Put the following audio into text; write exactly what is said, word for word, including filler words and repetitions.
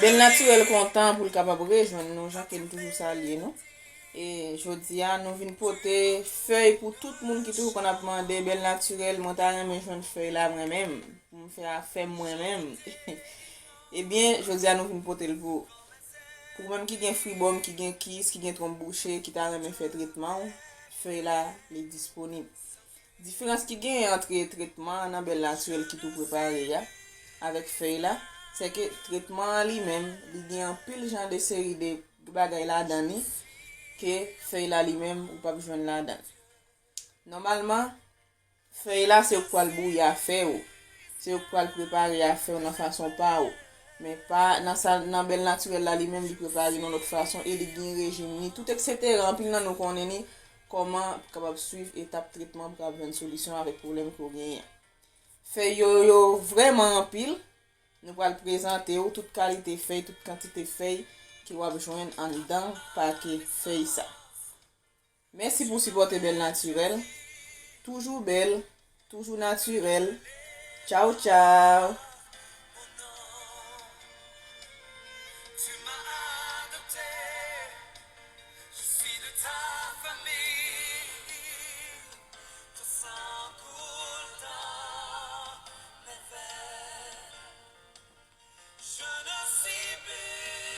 Bèl Natirèl kontan pou l kapab rejwenn nou, jan ke n toujou salye nou. E jodi a, nou vin pote fèy pou tout moun ki toujou konn ap mande, Bèl Natirèl, mwen ta renmen jwenn fèy la mwen menm, pou m fè afè m mwen menm. Ebyen, jodi a, nou vin pote l pou ou. Pou ou menm ki gen fribòm, ki gen kis, ki gen twonp bouche, ki ta renmen fè tretman w, fèy la, li disponib. Diferans ki genyen antre tretman an nan Bèl Natirèl ki tou prepare a avèk fèy la, se ke tretman an li menm, li gen anpil jan de seri de bagay ladan li ke fèy la li menm ou p ap jwenn ladan l. Nòmalman, fèy la se yo k pral bouyi afè w, se yo k pral prepare afè w nan fason pa w. Men pa nan sa, nan Bèl Natirèl la li menm li prepare nan lòt fason e li gen rejim li, tout etsetera. Anpil nan nou konnen li, kòman pou kapab swiv etap tretman pou kapab jwenn solisyon avèk pwoblèm ke w genyen. Fèy yo, yo vrèman anpil. Nou pral prezante w tout kalite fèy, tout kantite fèy ke w ap jwenn anndan pake fèy sa. Mèsi pou sipòte Bèl Natirèl. Toujou bèl, toujou natirèl. Tchaw, tchaw!